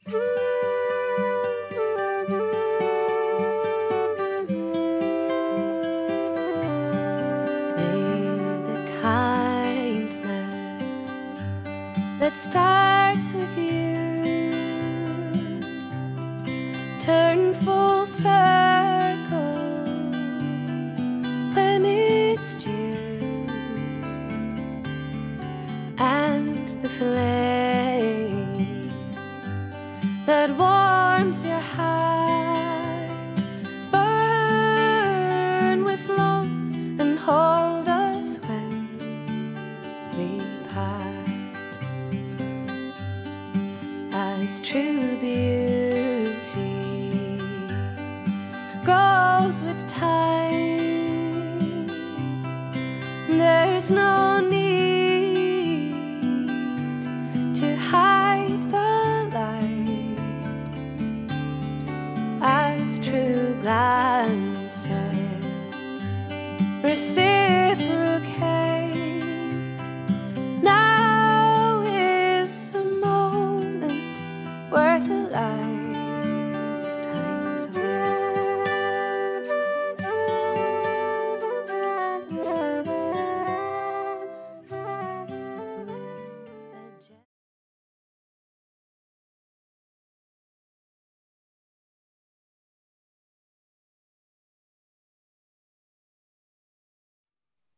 May the kindness that starts with you turn full circle when it's due and the flame that warms your heart burn with love and hold us when we part as true beauty grows with time there's no need to hide the light as true glances reciprocate now is the moment worth a lifetime's wait.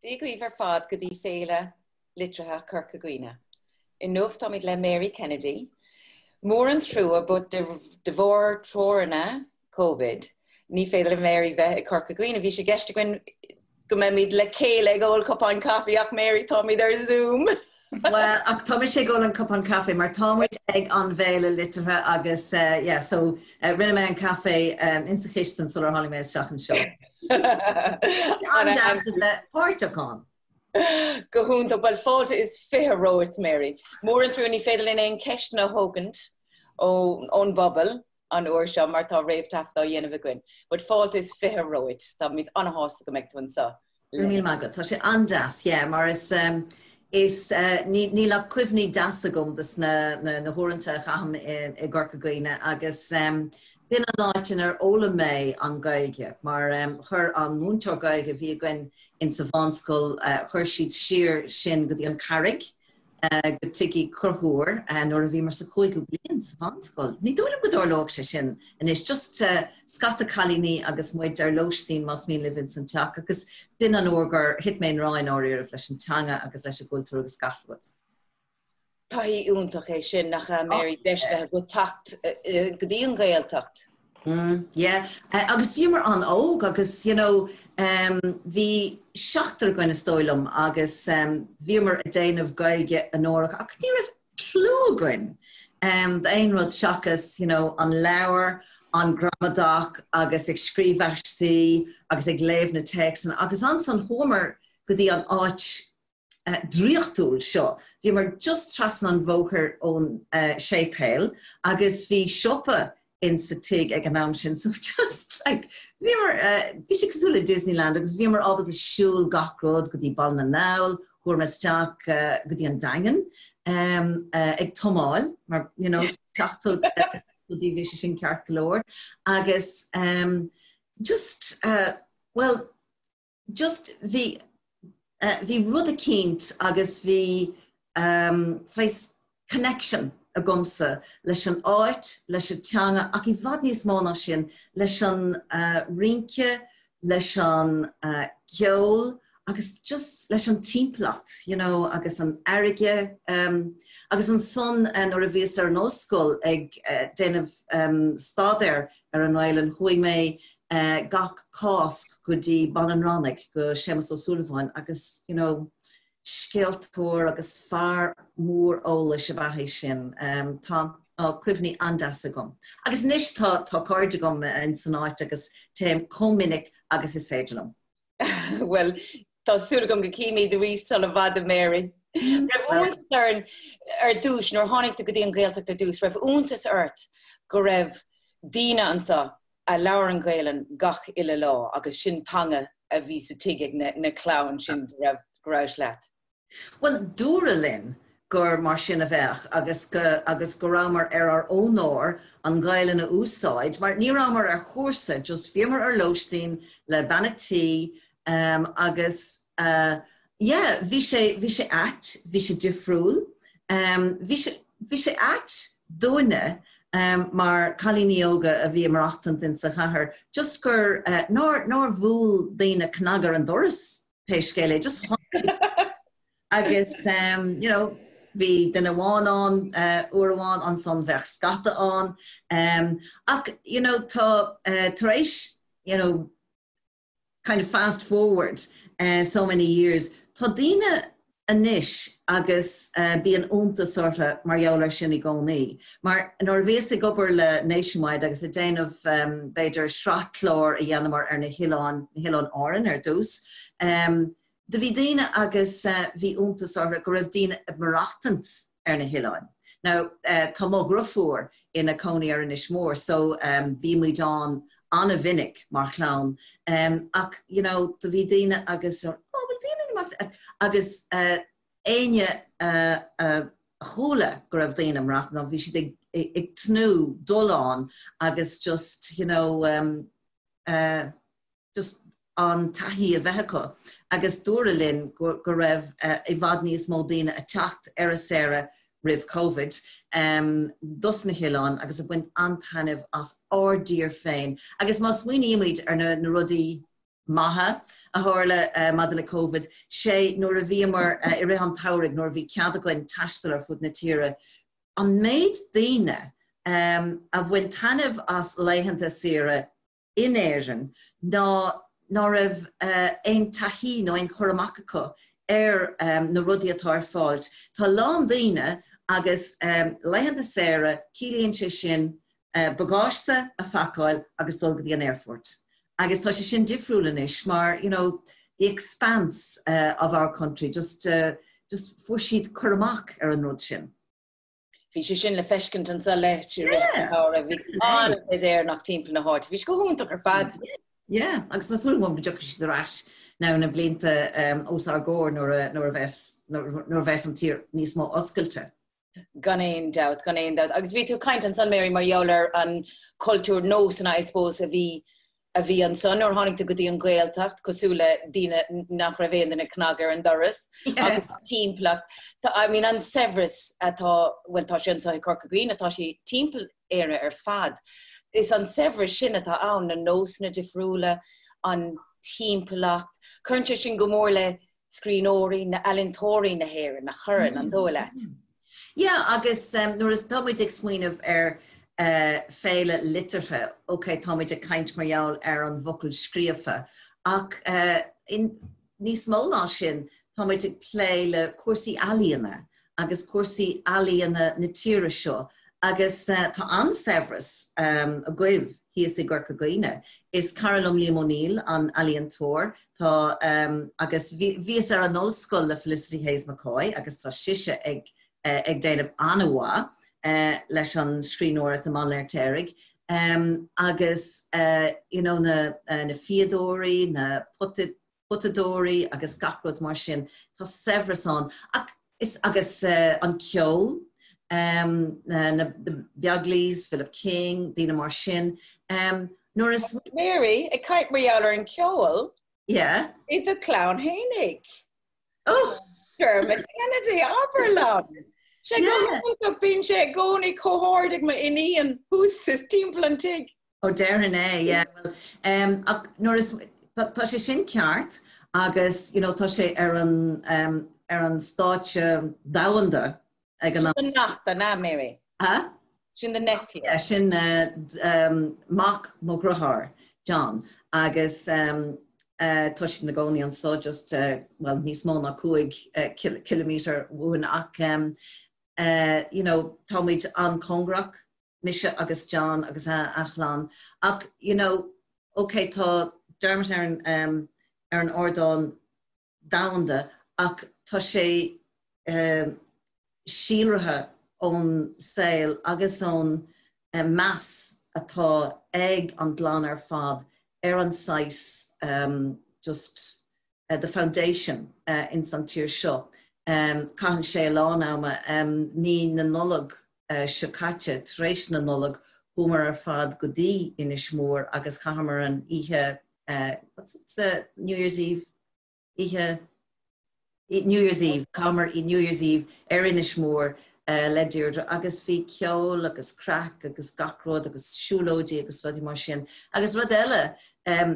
Dia dhaoibh ar fad go dtí Féile Liteartha Chorca Dhuibhne. Inniu táimid le Mary Kennedy. Mór an trua but de bharr treoranna Covid ní féidir le Mary bheith i Corca Dhuibhne. Bhí sé i gceist againn go mbeimid le chéile ag ól cupán caife ach Mary táimid ar Zoom! Bhuel, ach tá mise ag ól an cupán caife mar tá muid ag an bhFéile Liteartha agus yeah, so rinne mé an caife insa chistin sular tháinig mé isteach anseo. An-deas a bheith páirteach ann. Go hiontach. Bhuel, fáilte is 20 romhat, Mary. Mór an trua ní féidir linn aon cheisteanna a thógaint ón bpobal an uair seo mar tá réamh-taifead á dhéanamh againn. But fáilte is 20 romhat. Táimid an-shásta go mbeidh tú anseo. Go raibh míle maith agat. Tá sé an-deas, yeah, mar is, is, níl ach cuimhní deasa agam dos na, na huaireanta a chaithim i gCorca Dhuibhne agus b'in an áit inar fhoghlaim mé an Ghaeilge mar chuir an múinteoir Gaeilge a bhí againn insa mheánscoil, chuir siad siar sinn go dtí an Carraig go Tigh Uí Chonchúir nuair a bhíomar sa chúigiú bliain sa mheánscoil. Ní dóigh liom go dtarlódh sé sin anois, just scata cailíní agus muid ar lóistín más mian libh ins an teach agus b'in an uair gur thit mé i ngrá i ndáiríribh leis an teanga agus leis an gcultúr agus gach rud. Taithí iontach é sin, nach ea Mary, deis a bheith agat teacht go dtí an Ghaeltacht. Mm, yeah. Agus bhíomar an-óg agus, you know, um, bhí seachtar againn is dóigh liom agus um, bhíomar ag déanamh Gaeilge onórach ach ní raibh clue againn um, d'aon rud seachas, you know, an leabhar, an gramadach agus ag scríobh aistí agus ag léamh na téacsanna agus ansan chuamar go dtí an áit draíochtúil seo. Bhíomar just trasna an bhóthair ón séipéal agus bhí siopa in sa tigh ag an am sin so just like bhíomar bhí sé cosúil le Disneyland agus bhíomar ábalta siúl gach rud go dtí Baile na nGall, chuamar isteach go dtí an Daingean ag tiomáil mar you know seachtóidí bhí sé sin ceart go leor agus just well just bhí bhí rud eicínt agus bhí saghas connection agamsa leis an áit, leis an teanga ach i bhfad níos mó ná sin, leis an rince, leis an ceol agus just leis an timpeallacht you know agus an fharraige. Agus ansan nuair a bhíos ar an ollscoil ag déanamh staidéar ar an nGaelainn chuaigh mé gach Cásc go dtí Baile an Reannaigh go Séamus Ó Súilleabháin agus you know scéaltóir agus fear mór eolais ab ea é sin. Tá cuimhní an-deas agam. Agus anois tá tá cairde agam in san áit agus téim chomh minic agus is féidir liom. Bhuel, tá súil agam go gcífimid arís sula i bhfad, a Mary. Raibh iontas orainn ar dtús, nuair a tháinig tú go dtí an Ghaeltacht ar dtús, raibh iontas ort go raibh daoine anseo a labhair an Ghaelainn gach uile lá agus sin teanga a bhí sa tigh ag na clann sin go raibh, go rabhais leat? Bhuel, dúradh linn. gur mar sin a bheadh agus go agus go rabhamar ar ár onóir an Ghaelainn a úsáid mar ní rabhamar ar chúrsa just bhíomar ar lóistín le bean a' tí um, agus uh, yeah, bhí sé bhí sé ait, bhí sé difriúil, um, bhí sé bhí sé ait dúinne um, mar cailíní óga a bhí ag maireachtaint insa chathair just gur uh, nár nár bhuail daoine cnag ar an doras pé scéal é just Agus you know bhí duine amháin ann uair amháin, ansan bheadh scata ann. Ach you know tá tar éis you know kind of fast forward so many years, tá daoine anois agus bíonn iontas orthu mar gheall air sin i gcónaí. Mar nuair a bhíos ag obair le Nationwide agus ag déanamh b'fhéidir sraith clár a dhéanamar ar na hoileáin, na hOileáin Árann ar dtús, Do bhí daoine agus bhí iontas orthu go raibh daoine ag maireachtaint ar na hoileáin. Now tá mo dhriofúr ina cónaí ar Inis Mór so bímid ann an-mhinic mar chlann ach you know do bhí daoine agus oh bhfuil daoine ag maireachtaint agus éinne a chuala go raibh daoine ag maireachtaint bhí siad ag tnúth dul ann agus just you know just an taithí a bheith acu agus dúradh linn go raibh i bhfad níos mó daoine ag teacht ar a saoire roimh Covid dos na hoileáin agus ag baint an-taitneamh as ár dtír féin agus má smaoinímid ar na rudaí maithe a tharla maidir le Covid, sé nuair a bhíomar i rith an tsamhraidh nuair a bhí cead againn taisteal ar fud na tíre, an méid daoine a bhain taitneamh as laethanta saoire in Éirinn ná ná raibh aon taithí nó aon chur amach acu ar na rudaí atá ar fáil. Tá a lán daoine agus laethanta saoire, ciallaíonn sé sin bagáiste a phacáil agus dul go dtí an aerfort. Agus tá sé sin difriúil anois mar, you know, the expanse of our country, just, just fuair siad cur amach ar an rud sin. Bhí sé sin le feiscint anso leis i rith an tsamhraidh. Bhí an-chuid Éireannach timpeall na háite. Bhí sé go hiontach ar fad. Yeah, agus tá súil agam go dtiocfaidh siad ar ais now na blianta os ár gcomhair nuair a nuair a bheas nuair a bheas an tír níos mó oscailte. Gan aon dabht, gan aon dabht. Agus bhí tú ag caint ansan, Mary, mar gheall ar an cultúr nósanna, I suppose, a bhí a bhí ansan nuair a tháinig tú go dtí an Ghaeltacht, cosúil le daoine nach raibh aon duine ag cnagadh ar an doras, agus timpeallacht. Tá, I mean, an saibhreas atá, bhuel, tá sé anso i Corca Dhuibhne, tá sé timpeall Éire ar fad. Is an saibhreas sin atá ann, na nósanna difriúla, an timpeallacht, cuireann sé sin go mór le scríbhneoirí, na ealaíontóirí na hÉireann, nach gcuireann, an dóigh leat? Yeah, agus nuair is táimid ag smaoineamh ar féile liteartha, ok, táimid ag caint mar gheall ar an bhfocal scríofa, ach níos mó ná sin, táimid ag plé le cúrsaí ealaíona agus cúrsaí ealaíona na tíre seo agus tá an-saibhreas agaibh thíos i gCorca Dhuibhne. Is cara liom Liam O'Neill, an ealaíontóir, Tá, agus bhíos ar an ollscoil le Felicity Hayes McCoy agus tá sise ag ag déanamh an-mhaith leis an scríbhneoireacht i mBaile an Fheirtéaraigh. Agus you know na na fíodóirí, na potadóirí agus gach rud mar sin, tá saibhreas ann. Ach is agus an ceol, na Beaglaoichs, Philip King, daoine mar sin. Nuair is. Mary, ag caint mar gheall ar an ceol. Yeah. I do chlann fhéinig. Oh! Dermot Kennedy, abair liom! Sé go hiontach, bíonn sé i gcónaí chomh hard ag m'iníon thuas is timpeall an tigh. Ó déarfainn é, yeah. Well, um, ach nuair is, tá, tá sé sin ceart agus, you know, tá sé ar an, um, ar an stáitse domhanda ag an am. Sin do neacht, an ea, Mary? Ha? Sin do nephew. Yeah, sin uh, um, mac mo dheartháir, John, agus um, uh, tá siad ina gcónaí anso just, uh, well, níos mó ná 5 uh, kil kilometre uainn ach um, uh, you know, táimid an-chóngarach mise agus John agus a chlann. Ach, you know, ok, tá Dermot ar an, um, ar an ardán domhanda ach tá sé um, síolraithe ón saol agus ón um, meas atá ag an gclann ar fad ar an saghas um, just the foundation ins an tír seo. Caitheann sé a lán ama. Mí na Nollag seo caite, tar éis na Nollag, chuamar ar fad go dtí Inis Mór agus chaitheamar an oíche, what's it, New Year's Eve? Oíche New Year's Eve, chaitheamar New Year's Eve ar Inis Mór le Deirdre agus bhí ceol agus craic agus gach rud agus siúlóidí agus rudaí mar sin. Agus rud eile,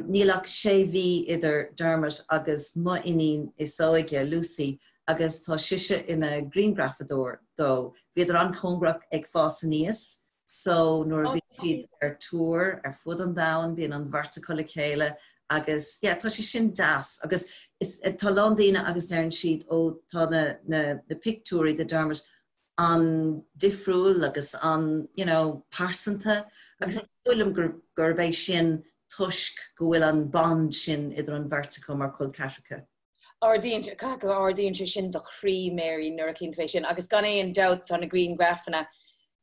níl ach sé mhí idir Dermot agus mo iníon is óige, Lucy, agus tá sise ina grianghrafadóir dó. Bhíodar an-chóngarach ag fás aníos So nuair a bhíonn siad ar tour ar fud an domhain bíonn an bheirt acu le chéile agus yeah tá sé sin deas agus is tá a lán daoine agus deireann siad ó tá na na na pictiúirí de Dermot an-difriúil agus an you know pearsanta agus is dóigh liom gur gurb é sin toisc go bhfuil an bond sin idir an bheirt acu mar chol ceathracha. Ardaíonn sé, caithfidh go ardaíonn sé sin do chroí, Mary, nuair a chíonn tú é sin. Agus gan aon dabht tá na grianghrafanna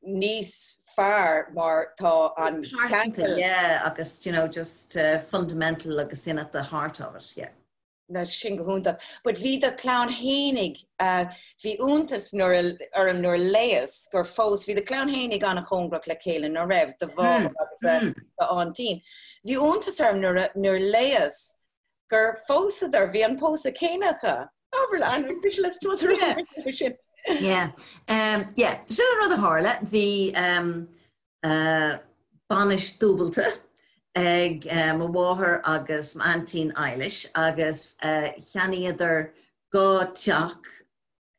níos fearr mar tá an ceangal. Yeah, agus you know just fundamental agus in at the heart of it, yeah. Ná sin go hiontach. But bhí do chlann fhéinig, bhí iontas nuair orm nuair a léas gur phós, bhí do chlann fhéinig an-chóngarach le chéile, ná raibh, do mháthair agus d'aintín. Bhí iontas orm nuair a nuair a léas gur phósadar, bhí an pósadh céanna acu. Abair le Anne, bhí le sin. Yeah. Um, yeah. Sin an rud a tharla, bhí um, uh, bainis dúbailte ag uh, mo mháthair agus m'aintín Eilish agus uh, cheannaíodar dhá teach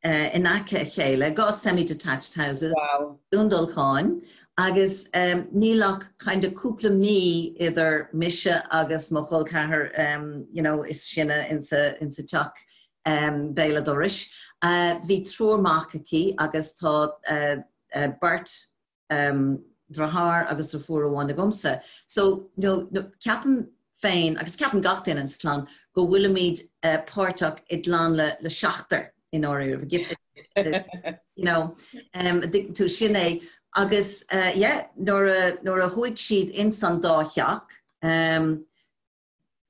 in aice a chéile, dhá semi-detached houses, Wow. Dún Dolcáin, agus níl ach kind of cúpla mí idir mise agus mo chol ceathar you know is sine insa insa teach béal a' dorais. Bhí triúr mac aici agus tá beirt deartháir agus deirfiúr amháin agamsa. So, you know, ceapaim féin, agus ceapann gach duine sa chlann, go bhfuilimid páirteach i gclann le le seachtar i ndáiríre. You know, an dtuigeann tú, sin é. Agus yeah, nuair a nuair a chuaigh siad ins an dá theach,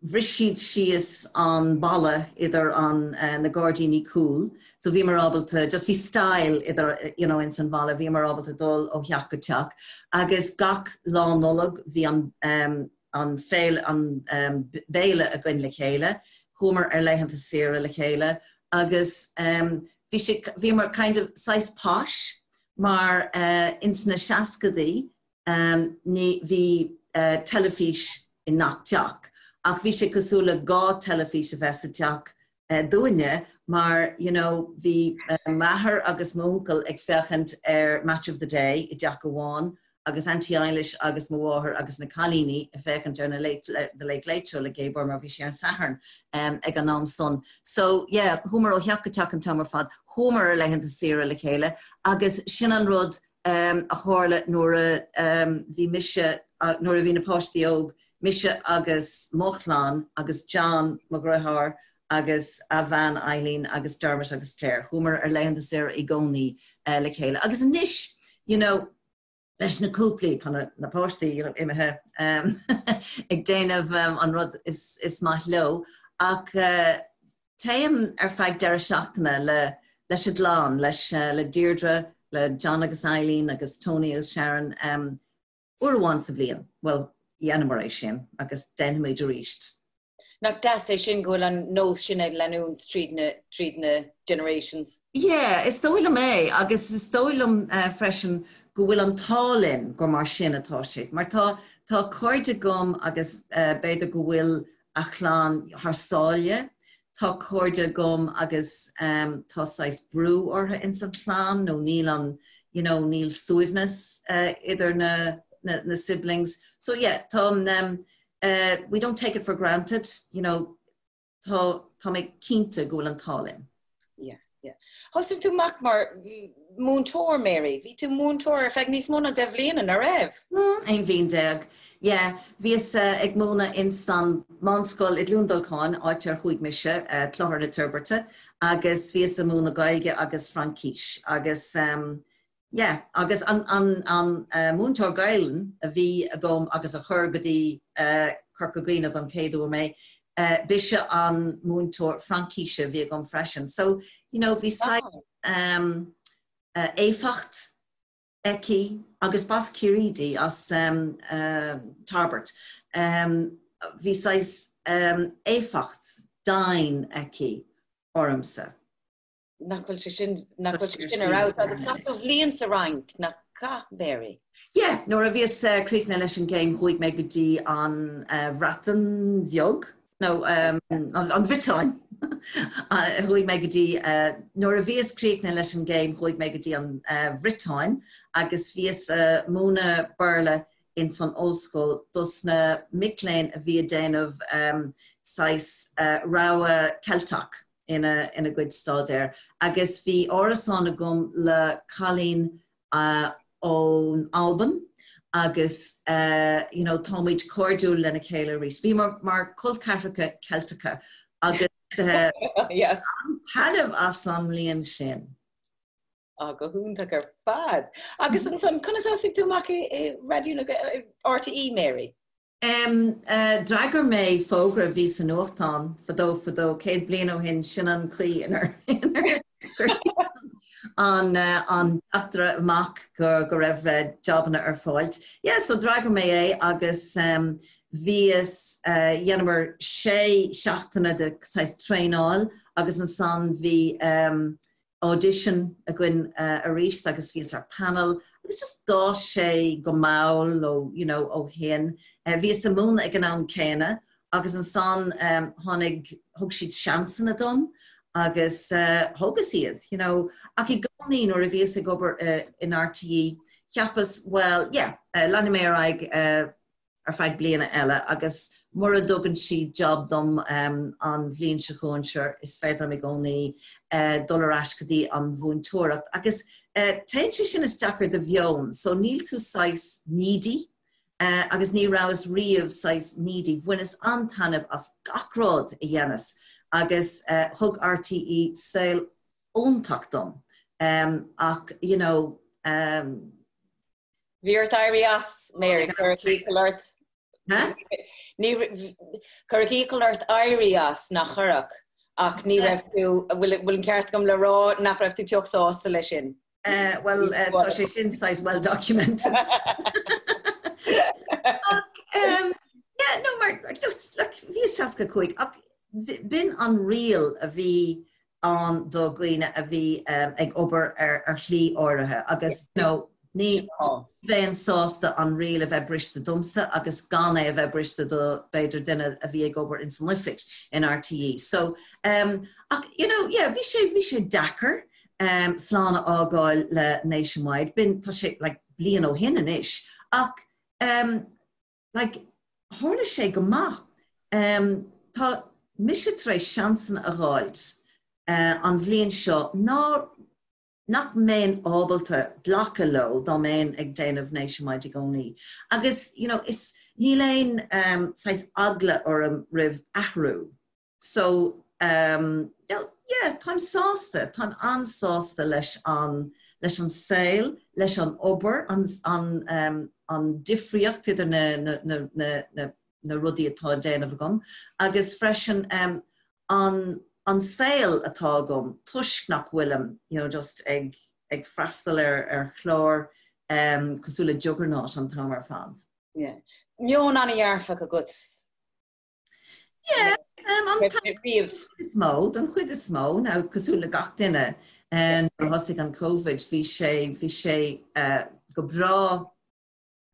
Bhris siad síos an balla idir an na gairdíní cúil so bhíomar ábalta just bhí stile idir you know ins an bhalla bhíomar ábalta dul ó theach go teach agus gach lá Nollag bhí an um, an féile an um, béile againn le chéile, chuamar ar laethanta saoire le chéile agus um, bhí sé bhíomar kind of saghas posh mar uh, ins na seascadaí Ní, bhí teilifís i ngach teach ach bhí sé cosúil le dhá teilifís a bheith sa teach dúinne mar you know bhí m'athair agus m'uncail ag féachaint ar Match of the Day i dteach amháin agus Auntie Eilish agus mo mháthair agus na cailíní ag féachaint ar na Late, The Late Late Show le Gay Byrne mar bhí sé ar an Satharn ag an am san. So yeah, chuamar ó theach go teach an t-am ar fad, chuamar ar laethanta saoire le chéile agus sin an rud a tharla nuair a bhí mise, nuair a bhí na páistí óg, mise agus mo chlann agus John, mo dheartháir, agus a bhean Eileen agus Dermot agus Claire. Chuamar ar laethanta saoire i gcónaí le chéile. Agus anois, you know, leis na cúplaí, tá na páistí you know, imithe ag déanamh an rud is, is maith leo, ach Téim ar feadh deireadh seachtaine le leis an gclann, leis le Deirdre, le John agus Eileen agus Tony agus Sharon uair amháin sa bhliain. Bhuel, dhéanamar é sin agus déanfaimid arís. Nach deas é sin go bhfuil an nós sin ag leanúint tríd na tríd na generations? Yeah, is dóigh liom é agus is dóigh liom freisin go bhfuil an t-ádh linn gur mar sin atá sé. Mar tá tá cairde agam agus b'fhéidir go bhfuil a chlann thar sáile. Tá cairde agam agus tá saghas brú orthu ins an chlann nó níl an you know níl suaimhneas idir na na siblings. So yeah tá we don't take it for granted you know tá tá mé cinnte go bhfuil an t-ádh linn. Yeah, yeah. Thosaigh tú amach mar múinteoir, Mary. Bhí tú múinteoir ar feadh níos mó ná 10 bhliana, ná raibh? 11 bhliain. Yeah. Bhíos ag múineadh ins an meánscoil i gCluain Dolcáin, áit ar chuaigh mise, Clochar na Toirbhirte, agus bhíos ag múineadh Gaeilge agus Fraincis agus Yeah, agus an an múinteoir Gaelainn a bhí agam agus a chuir go dtí Corca Dhuibhne don chéad uair mé, B'ise an múinteoir Fraincíse a bhí agam freisin. So, you know, bhí saghas éifeacht aici agus b'as Ciarraí di, as Tarbert. Bhí saghas éifeacht dian aici ormsa. Nach bhfuil sé sin, nach bhfuil sé sin ar fheabhas agus chaith tú bliain sa Fhrainc, nach chaith, Mary? Yeah, nuair a bhíos críochnaithe leis an gcéim chuaigh mé go dtí an Bhreatain Bheag, nó an Bhriotáin. Chuaigh mé go dtí, nuair a bhíos críochnaithe leis an gcéim chuaigh mé go dtí an Bhriotáin agus bhíos a' múineadh Béarla ins an ollscoil dos na mic léinn a bhí a' déanamh saghas rogha Ceilteach. ina gcuid staidéir agus bhí árasán agam le cailín ón Albain agus you know táimid cairdiúil lena chéile arís. Bhíomar mar col ceathracha Ceilteacha agus yes. an-taitneamh as an mbliain sin. Ah, go hiontach ar fad. Agus ansan, conas a thosaigh tú amach i Raidió na RTÉ, Mary? D'fhreagair mé fógra a bhí sa nuachtán fadó fadó, 100 bliain ó shin, sin an chaoi inar chuir siad an teachtaireacht amach go raibh jabanna ar fáilt. Yeah, so d'fhreagair mé é agus bhíos, dheineamar sé seachtaine de saghas traenáil agus ansan bhí audition againn arís agus bhíos ar panel agus just d'fhás sé go mall ó you know ó shin. Bhíos ag múineadh ag an am céanna agus ansan tháinig, thug siad seansanna dom agus thógas iad you know. Ach i gcónaí nuair a bhíos ag obair in RTÉ cheapas well yeah leanfaidh mé ar aghaidh ar feadh bliana eile agus mura dtugann siad job dom an bhliain seo chugainn, sure, is féidir liom i gcónaí dul ar ais go dtí an mhúinteoireacht. Agus téann sé sin isteach ar do mheon, so níl tú saghas needy agus ní rabhas riamh saghas needy, bhaineas an-taitneamh as gach rud a dheineas agus thug RTÉ saol iontach dom ach you know, Bhí ort éirí as, Mary, cuireadh iachall ort. Cuireadh iachall ort éirí as, nach cuireadh? Ach ní raibh tú, bhfuil an ceart agam le rá nach raibh tú pioc sásta leis sin? Bhuel, tá sé sin saghas well documented. Ach, yeah, no, mar, just, like, bhíos 65, ach b'in an riail a bhí ann do dhaoine a bhí ag obair ar shlí áirithe agus you know ní bheinn sásta an riail a bheith briste domsa agus gan é a bheith briste do b'fhéidir duine a bhí ag obair ins an oifig in RTÉ. So um, ach you know yeah bhí sé bhí sé deacair um, slán a fhágáil le Nationwide. B'in tá sé like bliain ó shin anois ach um, Like, tharla sé go maith. Em, tá mise tar éis seansanna a dh'fháilt eh, an bhliain seo ná, nach mbeinn ábalta glacadh leo dá mbeinn ag déanamh Nationwide i gcónaí. Agus, you know, is, níl aon em, saghas eagla orm roimh athrú. So, um, yeah, táim sásta, táim an-sásta leis an, leis an saol, leis an obair, an, an, um, an difríocht idir na, na, na, na, na, na rudaí atá á déanamh agam, agus freisin um, an, an saol atá agam toisc nach bhfuilim, you know, just ag, ag freastal ar, ar chlár um, cosúil le Juggernaut an t-am ar fad. Yeah. Meon an-dhearfach agat Yeah, um, an chuid is mó, don chuid is mó, now cosúil le gach duine, um, nuair a thosaigh an Covid, bhí sé, bhí sé uh, go breá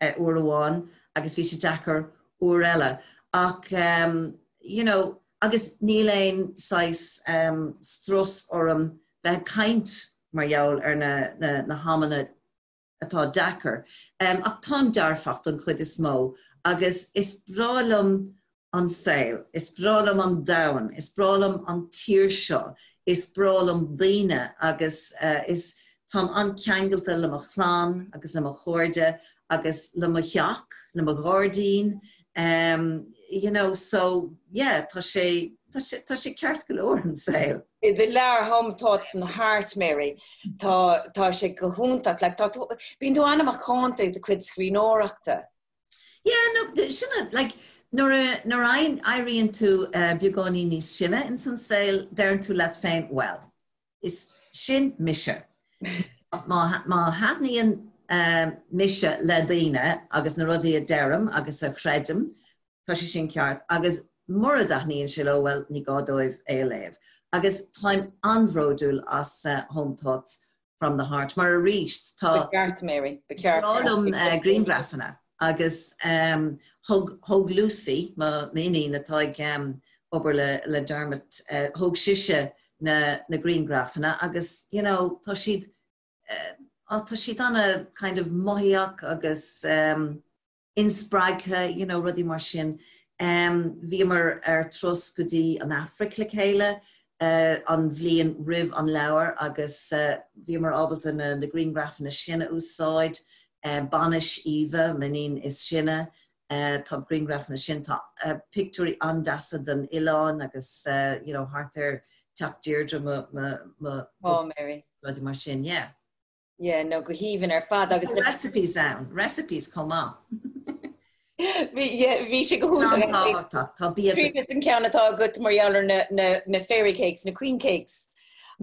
uh, uair amháin agus bhí sé deacair uair eile. Ach, um, you know, agus níl aon saghas um, strus orm bheith ag caint mar gheall ar na, na, na hamanna atá deacair. Ach táim dearfach don chuid is mó agus is breá liom an saol, is breá liom an domhan, is breá liom an tír seo, is breá liom daoine agus is táim an-ceangailte le mo chlann agus le mo chairde agus le mo theach, le mo ghairdín, you know, so yeah, tá sé, tá sé, tá sé ceart go leor an saol. The lear hum thoughts from the heart, Mary. Tá, tá sé go hiontach. Like, tá tú, bíonn tú an-mhacánta i do chuid scríbhneoireachta. Yeah, no, sin a, like, Nuair a éiríonn tú beagáinín níos sine ins an saol, deireann tú leat féin, bhuel, is sin mise. Má thaitníonn mise le daoine agus na rudaí a deirim agus a chreidim, tá sé sin ceart agus mura dtaitníonn sé leo, bhuel, ní gá dóibh é a léamh. Agus táim an-bhródúil as Home Thoughts from the Heart mar arís tá. Ba cheart, Mary, ba cheart. Is breá liom grianghrafanna agus thóg, thóg Lucy, m'iníon atá ag obair le, le Dermot, thóg sise na, na grianghrafanna agus, you know, tá siad, tá siad ana kind of mothaitheach agus, inspreagtha, you know, rudaí mar sin. Bhíomar ar turas go dtí an Afraic le chéile an bhliain roimh an leabhar agus bhíomar ábalta na na grianghrafanna sin a úsáid. Bainis Eva, m'iníon is sine, tá grianghrafanna sin, tá pictiúirí an-deasa den oileán agus you know, thart ar teach Deirdre mo, mo, mo, Oh, Mary. rudaí mar sin, yeah. Yeah, no, go haoibhinn ar fad agus na recipes ann, recipes chomh maith. Bhí, yeah, bhí sé go hiontach. An-tábhachtach, tá bia. Scríobhas an ceann atá agat mar gheall ar na, na, na fairy cakes, na queen cakes.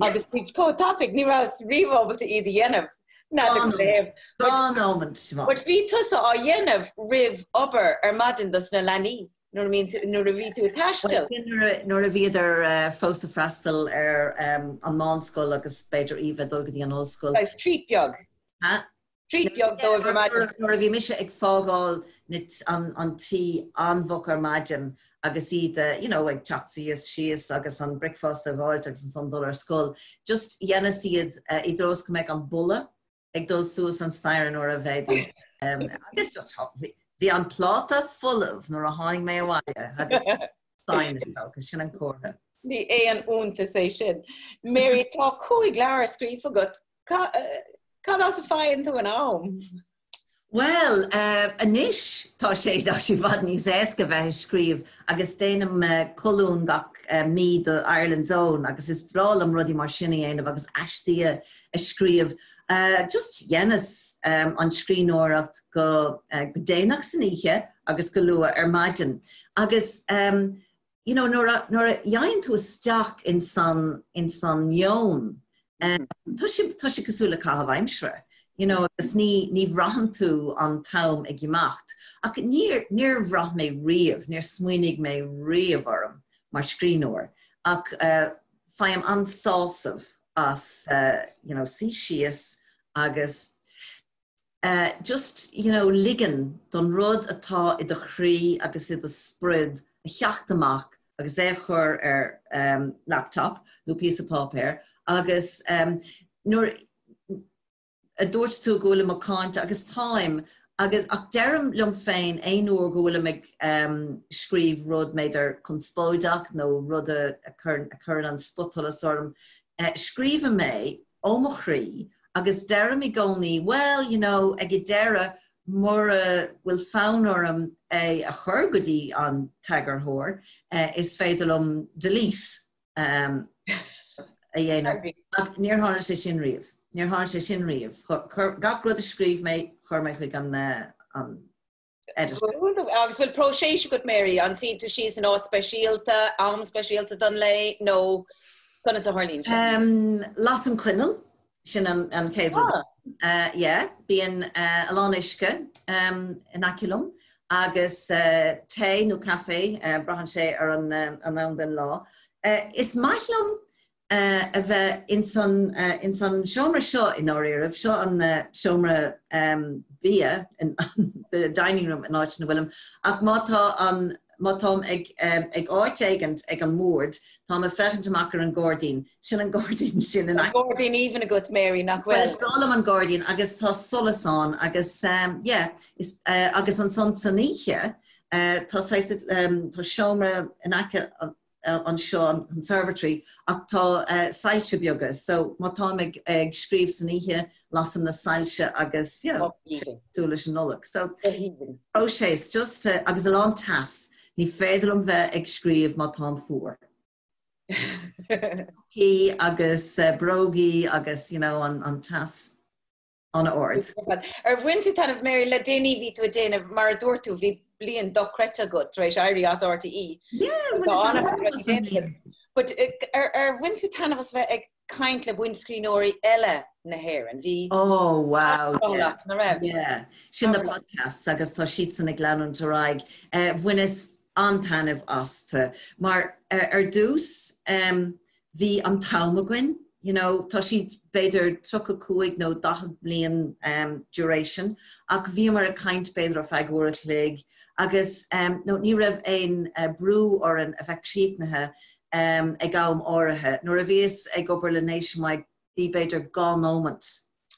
Agus bhí chomh tapaidh, ní rabhas riamh ábalta iad a dhéanamh. N'fheadar go léamh. Dhá nóiméad, Siobhán. But bhí tusa á dhéanamh roimh obair ar maidin dos na leanaí. Nuair a bhíonn tú, nuair a bhí tú ag taisteal. Bhuel, sin nuair a bhíodar fós ag freastal ar an meánscoil agus b'fhéidir Eva ag dul go dtí an ollscoil. Like treat beag. Ha? Treat beag dóibh ar maidin. Nuair a bhí mise ag fágáil an tí an-mhoch ar maidin agus iad, you know, ag teacht síos, síos agus an bricfeasta a dh'fháilt agus ansan dul ar scoil, just dheineas iad i dtreo is go mbeadh an boladh ag dul suas an staighre nuair a bheidís agus just bhí an pláta folamh nuair a tháinig mé abhaile agus sign is dócha, sin an comhartha. Ní aon iontas é sin. Mary, tá 5 leabhar scríofa agat. Cad as a faigheann tú an am? Bhuel, anois tá sé tá sé i bhfad níos éasca bheith ag scríobh agus déanaim colún gach mí do Ireland's Own agus is breá liom rudaí mar sin a dhéanamh agus aistí a scríobh. Just dheineas an scríbhneoireacht go déanach san oíche agus go luath ar maidin. Agus you know, nuair a, nuair a gheibheann tú isteach ins an, ins an meon, tá sé, tá sé cosúil le caitheamh aimsire, you know, agus ní, ní bhraitheann tú an t-am ag imeacht. Ach níor, níor bhraith mé riamh, níor smaoinigh mé riamh orm mar scríbhneoir, ach eh, faighim an-sásamh as, eh, you know, suí síos agus, just, you know, ligean don rud atá i do chroí agus i do sprid a theacht amach agus é a chur ar laptop nó píosa páipéir agus nuair a dúirt tú go bhfuilim macánta agus táim agus ach deirim liom féin aon uair go bhfuilim ag scríobh rud b'fhéidir conspóideach nó rud a chuireann an spotsholas orm, scríobhaim é ó mo chroí agus deirim i gcónaí, well, you know, ag an deireadh, mura bhfuil fonn orm é a chur go dtí an t-eagarthóir, is féidir liom delete a dhéanamh. Ach níor tharla sé sin riamh. Níor tharla sé sin riamh. Gach rud a scríobh mé, chuir mé chuig an editor. Agus bhfuil próiseas agat, Mary? An suíonn tú síos in áit speisialta, am speisialta don lae, nó conas a tharlaíonn sé? Lasaim coinneal, sin an chéad rud. Ah. Yeah, bíonn a lán uisce in aice liom agus tae nó caife, braitheann sé ar an am den lá. Is maith liom a bheith ins an ins an seomra seo i ndáiríribh, seo an seomra bia, the dining room an áit ina bhfuilim, ach má tá an má táim ag ag áit éigint ag an mbord, táim ag féachaint amach ar an gairdín. Sin an gairdín sin in aice. Tá gairdín aoibhinn agat, Mary, nach bhfuil? Bhuel, is breá liom an gairdín agus tá solas ann agus yeah, is agus ansan san oíche tá saghas tá seomra in aice anseo, an conservatory, ach tá soilse beaga so má táim ag ag scríobh san oíche, lasaim na soilse agus you know, cosúil leis an Nollaig. So próiseas just agus a lán teas, ní féidir liom bheith ag scríobh má táim fuar. Stocaí agus brógaí agus you know, an, an teas an-ard. Ar bhain tú taitneamh, Mary, le déanaí bhí tú ag déanamh, mar a dúirt tú, bhí bliain dochreidte agat tar éis éirí as RTÉ. Yeah, But ar ar bhain tú taitneamh as bheith ag caint le banscríbhneoirí eile na hÉireann? Bhí Oh wow, yeah. Nach raibh? Yeah. Sin na podcasts agus tá siadsan ag leanúint ar aghaidh. Eh, bhaineas an-taitneamh astu mar ar dtús em, bhí an t-am againn, you know, tá siad b'fhéidir 35 nó 40 bliain um, duration, ach bhíomar ag caint b'fhéidir ar feadh uair a chloig agus um, no, ní raibh aon uh, brú orainn a bheith críochnaithe um, ag am áirithe. Nuair a bhíos ag obair le Nationwide bhí b'fhéidir 2 nóimint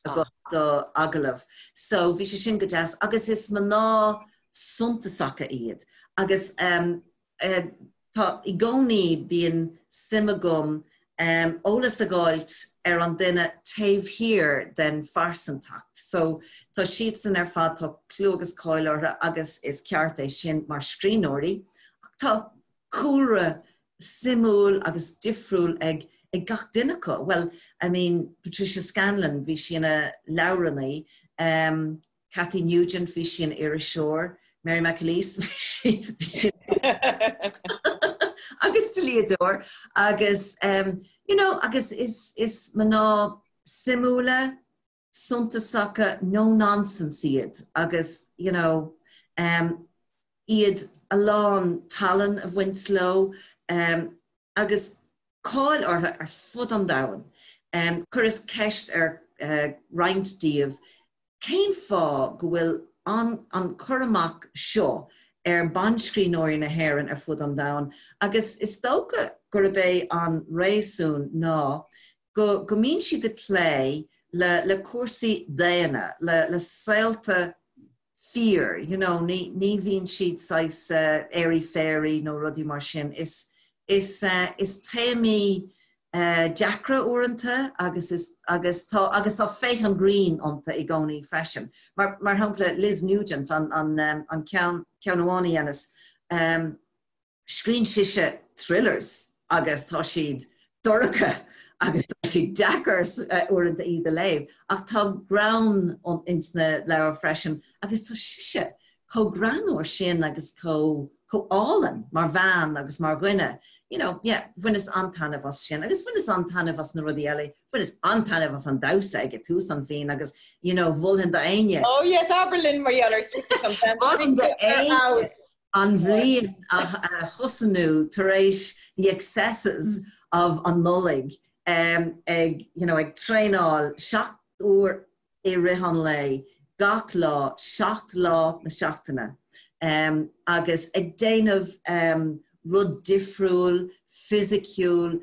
agat do agallamh. So bhí sé sin go deas agus is mná suntasacha iad agus um, Tá i gcónaí bíonn suim agam eolas a dh'fháilt ar an duine taobh thiar den phearsantacht. So tá siadsan ar fad, tá clú agus cáil orthu agus is ceart é sin mar scríbhneoirí ach tá cúlra suimiúil agus difriúil ag ag gach duine acu. Bhuel, I mean, Patricia Scanlon, bhí sí ina leabharlannaí, Cathy Nugent, bhí sí ina iriseoir, Mary McAleese, bhí sí agus dlíodóir agus um, you know, agus is, is mná suimiúla, suntasacha, no nonsense iad agus you know, um, iad a lán tallann a bhaint leo um, agus cáil orthu ar fud an domhain. Um, chuireas ceist ar uh, roinnt díobh Cén fáth go bhfuil an an cur amach seo ar banscríbhneoirí na hÉireann ar fud an domhain agus is dócha gurb é an réasún ná go go mbíonn siad ag plé le le cúrsaí daonna, le le saolta fíor, you know, ní ní bhíonn siad saghas airy fairy nó rudaí mar sin. Is is is téamaí deacra uaireanta agus is agus tá agus tá féith an ghrinn iontu i gcónaí freisin. Mar mar shampla Liz Nugent an an an ceann ceann amháin a dhéanas um, scríonn sise thrillers agus tá siad dorcha agus tá siad deacair uaireanta iad a léamh ach tá greann ins na leabhair freisin agus tá sise chomh greannmhar sin agus chomh chomh álainn mar bhean agus mar dhuine. You know, yeah, bhaineas an-taitneamh as sin agus bhaineas an-taitneamh as na rudaí eile. Bhaineas an-taitneamh as an damhsa ag tús an bhliain agus, you know, mholfainn d'éinne. Oh yes, abair linn mar gheall ar Strictly Come Dancing. Mholfainn d'éinne an bhliain a thosnú tar éis the excesses of an Nollaig um, ag, you know, ag traenáil 7 uair i rith an lae, gach lá, 7 lá na seachtaine, agus ag déanamh rud difriúil, fisiciúil.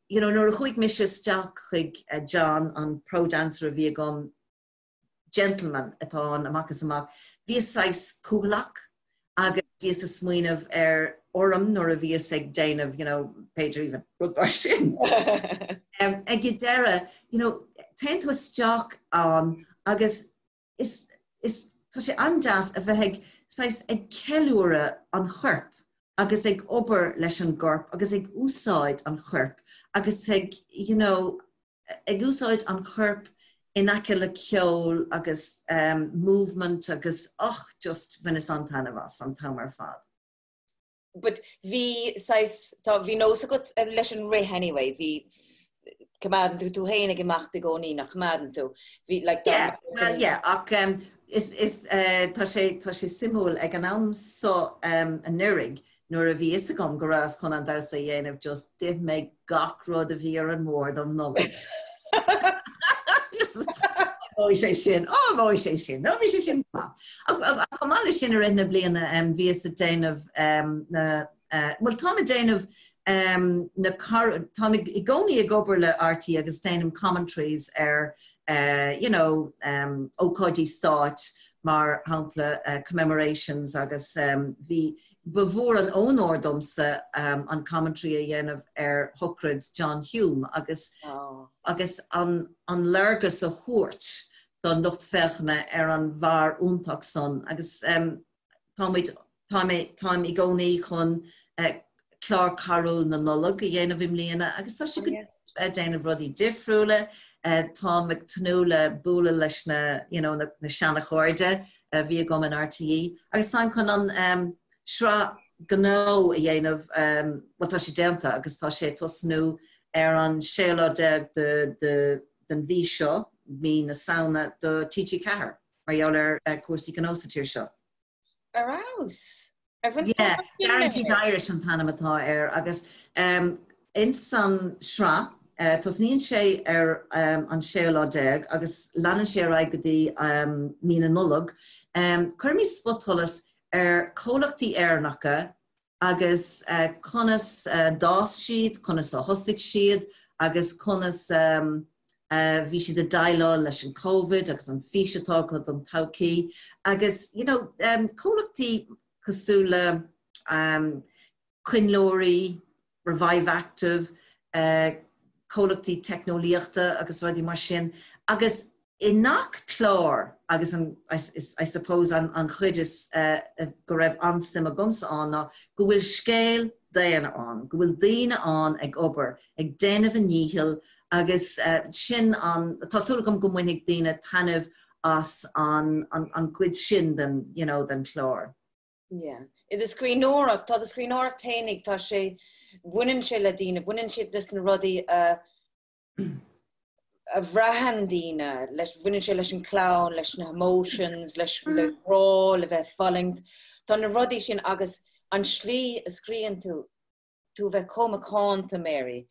You know, nuair a chuaigh mise isteach chuig John, an pro dancer a bhí agam, gentleman atá ann amach is amach, bhíos saghas cúthaileach agus bhíos ag smaoineamh ar orm nuair a bhíos ag déanamh, you know, b'fhéidir even rud mar sin. Ag an deireadh, you know, téann tú isteach ann agus is, is, tá sé an-deas a bheith ag, saghas, ag ceiliúradh an choirp agus ag obair leis an gcorp agus ag úsáid an choirp agus ag, you know, ag úsáid an choirp in aice le ceol agus movement agus och just bhaineas an-taitneamh as an t-am ar fad. But bhí saghas, tá, bhí nós agat leis an rith anyway, bhí, coimeádann tú tú féin ag imeacht i gcónaí, nach coimeádann tú? Bhí like dá Yeah, well yeah, ach is, is, tá sé, tá sé suimiúil ag an am so anuraidh, Nuair a bhí fhios agam go rabhas chun an damhsa a dhéanamh just d'ith mé gach rud a bhí ar an mbord um Nollaig. Imeoidh sé sin, ó imeoidh sé sin, ó bhí sé sin go maith. Ach chomh maith leis sin i rith na bliana bhíos ag déanamh na, bhuel táim ag déanamh na, táim i gcónaí ag obair le RTÉ agus déanaim commentaries ar you know ócáidí stáit mar shampla commemorations agus bhí, ba mhór an onóir domsa an commentary a dhéanamh ar shochraid John Hume agus agus an an léargas a thabhairt don lucht féachana ar an bhfear iontach san agus táimid, tá mé, táim i gcónaí chun clár carúil na Nollag a dhéanamh i mbliana agus tá sé go ag déanamh rudaí difriúla. Táim ag tnúth le bualadh leis na, you know, na seana-chairde a bhí agam in RTÉ agus táim chun an sraith gnó a dhéanamh, bhuel tá sé déanta agus tá sé ag tosnú ar an séú lá déag de den mhí seo, mí na Samhna, do TG4 mar gheall ar cúrsaí gnó sa tír seo. Ar fheabhas! Ar bhain Yeah, Guaranteed Irish an t-ainm atá air agus ins an sraith, tosnaíonn sé ar an séú lá déag agus leanann sé ar aghaidh go dtí mí na Nollag. Cuirimid spotsholas ar chomhlachtaí Éireannacha agus conas a d'fhás siad, conas a thosaigh siad agus conas a bhí siad ag déileáil leis an Covid agus an fís atá acu don todhchaí agus you know comhlachtaí cosúil le coinnleoirí, Revive Active, comhlachtaí teicneolaíochta agus rudaí mar sin agus i ngach clár agus an I suppose an chuid is go raibh an-suim agamsa ann ná go bhfuil scéal daonna ann, go bhfuil daoine ann ag obair, ag déanamh a ndícheall agus sin an, tá súil agam go mbainfidh daoine taitneamh as an an gcuid sin den you know den chlár. Yeah. I do scríbhneoireacht, tá do scríbhneoireacht fhéinig, tá sé, baineann sé le daoine, baineann sé leis na rudaí a a bhraitheann daoine, leis, baineann sé leis an clann, leis na emotions, leis le grá, le bheith ag fulaingt. Tá na rudaí sin agus an slí a scríobhann tú, tú a bheith chomh macánta, Mary.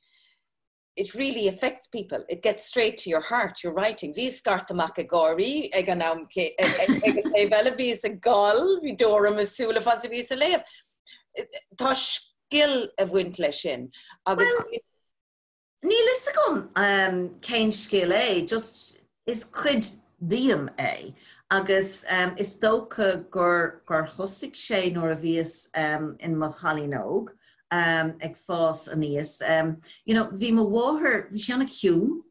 It really affects people. It gets straight to your heart, your writing. Bhíos scarta amach ag gáirí ag an am ag an taobh eile, bhíos ag gol, bhí deora i mo súile fad is a bhíos ag léamh. Tá scil ag baint leis sin agus Well, Níl fhios agam cén scil é, just is cuid díom é agus is dócha gur gur thosaigh sé nuair a bhíos in mo chailín óg ag fás aníos. You know, bhí mo mháthair, bhí sí an-chiúin,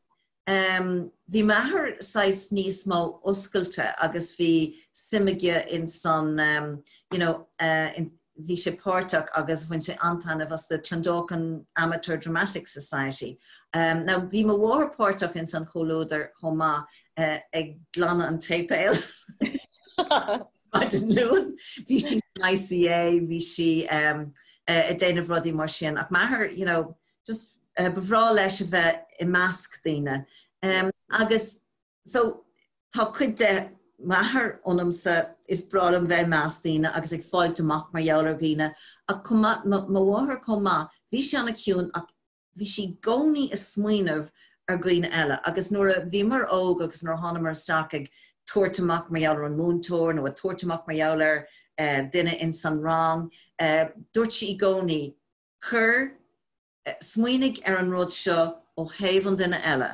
bhí m'athair saghas níos mó oscailte agus bhí suim aige in san, you know, in, bhí sé páirteach agus bhain sé an-taitneamh as the Clondalkin Amateur Dramatic Society. Now bhí mo mháthair páirteach ins an chomhluadar chomh maith ag glanadh an tséipéil maidin Luain. Bhí sí san ICA, bhí sí ag déanamh rudaí mar sin. Ach m'athair, you know, just ba bhreá leis a bheith i measc daoine. Agus So, tá cuid de m'athair ionamsa, is breá liom bheith i measc daoine agus ag fáilt amach mar gheall ar dhaoine, ach chomh maith, mo mháthair chomh maith, bhí sí an-chiúin ach bhí sí i gcónaí ag smaoineamh ar dhaoine eile agus nuair a bhíomar óg agus nuair a thánamar isteach ag tabhairt amach mar gheall ar an múinteoir nó ag tabhairt amach mar gheall ar duine ins an rang, dúirt sí i gcónaí, cuir Smaoinigh ar an rud seo ó thaobh an duine eile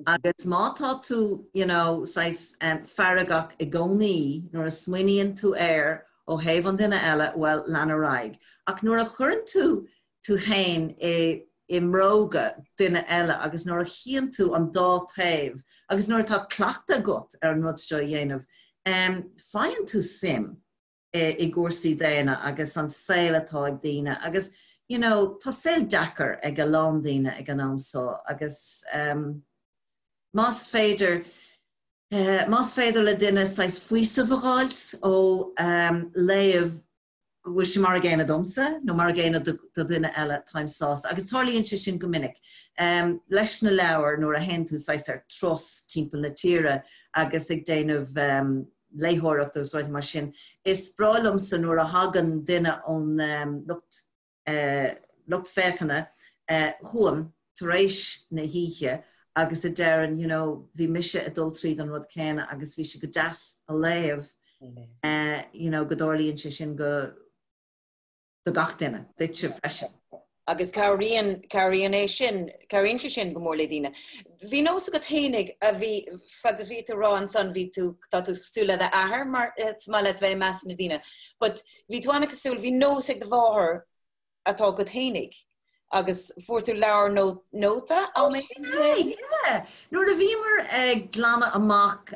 agus má tá tú, you know, saghas feargach i gcónaí nuair a smaoiníonn tú air ó thaobh an duine eile, bhuel, lean ar aghaidh. Ach nuair a chuireann tú tú féin i i mbróga duine eile agus nuair a chíonn tú an dá taobh agus nuair atá cleachtadh agat ar an rud seo a dhéanamh, faigheann tú suim. i gcúrsaí daonna agus an saol atá ag daoine agus you know tá saol deacair ag a lán daoine ag an am seo agus um, más féidir uh, más féidir le duine saghas faoiseamh a fháilt ó um, léamh go bhfuil sé mar a gcéanna domsa nó mar a gcéanna do, do dhuine eile táim sásta agus tarlaíonn sé sin go minic. Um, leis na leabhair nuair a théann tú saghas ar turas timpeall na tíre agus ag déanamh um, léitheoireacht agus rudaí mar sin. Is breá liomsa nuair a thagann duine ón lucht lucht féachana chugam tar éis na hoíche agus a deireann you know bhí mise ag dul tríd an rud céanna agus bhí sé go deas a léamh you know go dtarlaíonn sé sin go do gach duine, duitse freisin. Agus cabhraíonn, cabhraíonn é sin, cabhraíonn sé sin go mór le daoine. Bhí nós agat fhéinig a bhí, fad a bhí tú ag rá ansan, bhí tú, tá tú cosúil le d'athair mar is maith leat bheith i measc na daoine. But bhí tú an-cosúil, bhí nós ag do mháthair atá agat fhéinig. Agus fuair tú leabhar nóta ó sin é, yeah. Nuair a bhíomar ag glanadh amach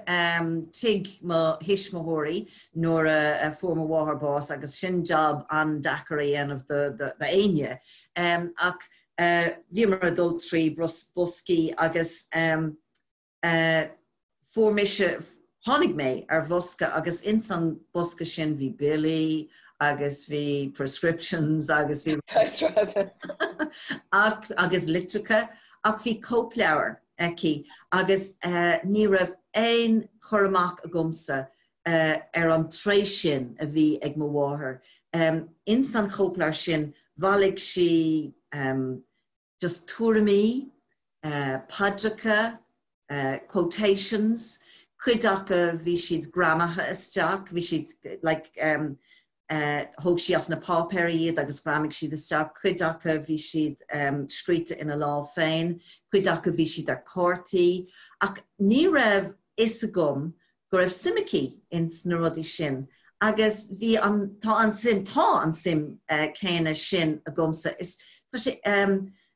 tigh mo thuismitheoirí nuair a fuair mo mháthair bás, agus sin job an-deacair a dhéanamh d'éinne, ach bhíomar ag dul trí boscaí agus. Fuair mise, tháinig mé ar bhosca agus ins an bosca sin bhí billí agus bhí prescriptions agus bhí ach agus litreacha ach bhí cóipleabhar aici agus ní raibh aon chur amach agamsa ar an tréith sin a bhí ag mo mháthair. Ins an chóipleabhar sin bhailigh sí just tuairimí, paidreacha, quotations, cuid acu bhí siad greamaithe isteach, bhí siad like thóg sí as na páipéir iad agus ghreamaigh siad isteach, cuid acu bhí siad scríte ina lámh féin, cuid acu bhí siad ar cártaí ach ní raibh fhios agam go raibh suim aici ins na rudaí sin agus bhí an, tá an suim, tá an suim céanna sin agamsa. Is, tá sé,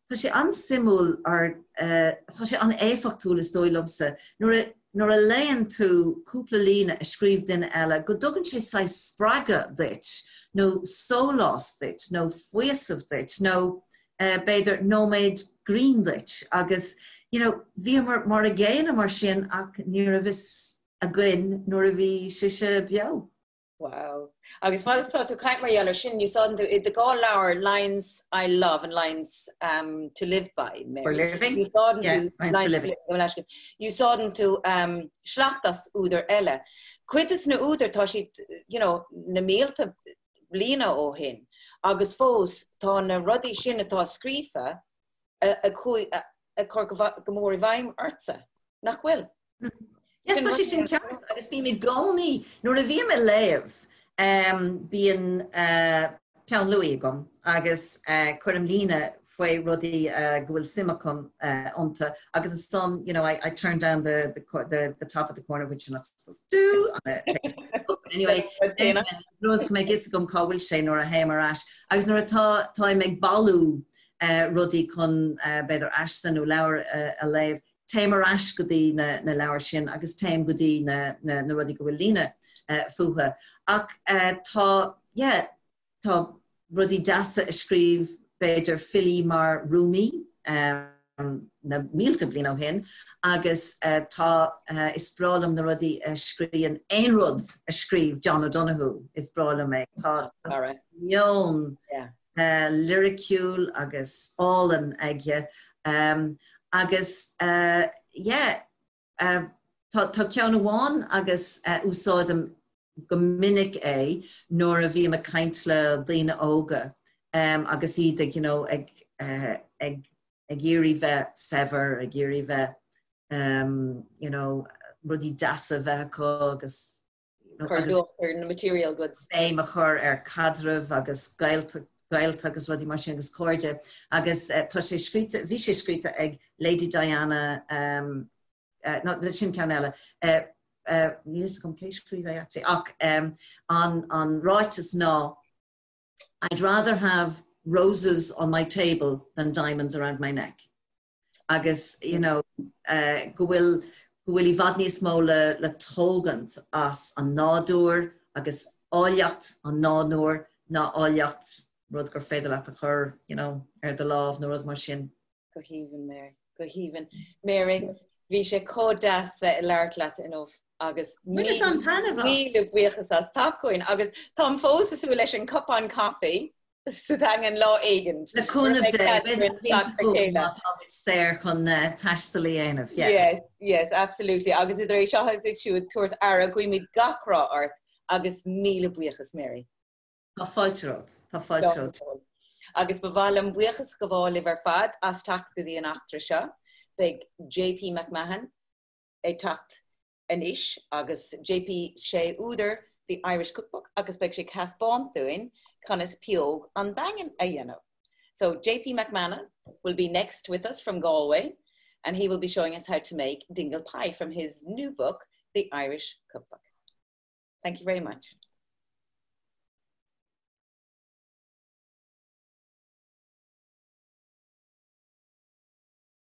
tá sé an-suimiúil or tá sé an-éifeachtúil is dóigh liomsa nuair a, nuair a léann tú cúpla líne a scríobh duine eile go dtugann sé saghas spreagadh duit nó sólás duit nó faoiseamh duit nó b'fhéidir nóiméad grinn duit agus you know bhíomar mar a gcéanna mar sin ach ní raibh fhios againn nuair a bhí sise beo. Wow. Agus fad is atá tú ag caint mar gheall ar sin, úsáideann tú i do dhá leabhar Lines I Love and Lines um, to Live By, Mary. For living? Úsáideann yeah, tú Lines for Living. Úsáideann tú um, sleachta as údair eile. Cuid des na údair tá siad you know, na mílte bliana ó shin agus fós tá na rudaí sin atá scríofa ag cur go mór i bhfeidhm ortsa, nach bhfuil? Yes, tá sé sin ceart agus bím i gcónaí nuair a bhím ag léamh bíonn peann luaidhe agam agus cuirim líne faoi rudaí go bhfuil suim agam iontu agus ansan you know I, I turn down the, the, the, the top of the corner which you're not supposed to do but anyway ionas go mbeidh fhios agam cá bhfuil sé nuair a théim ar ais agus nuair atá táim ag bailiú rudaí chun b'fhéidir aiste nó leabhar a léamh téim ar ais go dtí na na leabhair sin agus téim go dtí na na na rudaí go bhfuil líne fúthu ach tá yeah Tá rudaí deasa a scríobh b'fhéidir filí mar Rumi na mílte bliain ó shin agus tá, is breá liom na rudaí a scríobhann, aon rud a scríobh John O'Donoghue, is breá liom é. Tá meon liriciúil agus álainn aige agus yeah, Tá ceann amháin agus úsáidim go minic é nuair a bhím ag caint le daoine óga agus iad ag you know ag ag ag iarraidh bheith saibhir, ag iarraidh bheith you know rudaí deasa bheith acu agus Cur luach ar na material goods. Béim a chur ar caidreamh agus gaolta gaolta agus rudaí mar sin agus cairde agus tá sé scríte, bhí sé scríte ag Lady Diana, no sin ceann eile, níl fhios agam cé scríobh é actually ach an an ráiteas ná I'd rather have roses on my table than diamonds around my neck. agus you know go bhfuil go bhfuil i bhfad níos mó le le tógaint as an nádúr agus áilleacht an nádúir ná áilleacht rud gur féidir leat a chur you know ar do lámh nó rud mar sin. Go haoibhinn Mary, go haoibhinn. Mary, bhí sé chomh deas bheith ag labhairt leat inniu agus míle buíochas as teacht chugainn agus táim fós ag súil leis an cupán caife sa Daingean lá éigin. Le cúnamh Dé, beidh má táimid saor chun taisteal a dhéanamh. Yes, yes, absolutely. Agus idir é seo agus é siúd tabhairt aire, guímid gach rath ort agus míle buíochas, Mary. Tá fáilte romhat, tá fáilte romhat. Agus ba mhaith liom buíochas a ghabháil libh ar fad as teacht go dtí an eachtra seo. Beidh JP McMahon ag teacht anois agus JP sé údar The Irish Cookbook agus beidh sé ag taispeáint dúinn conas pióg an Daingin a dhéanamh. So JP McMahon will be next with us from Galway and he will be showing us how to make Dingle Pie from his new book, The Irish Cookbook. Thank you very much.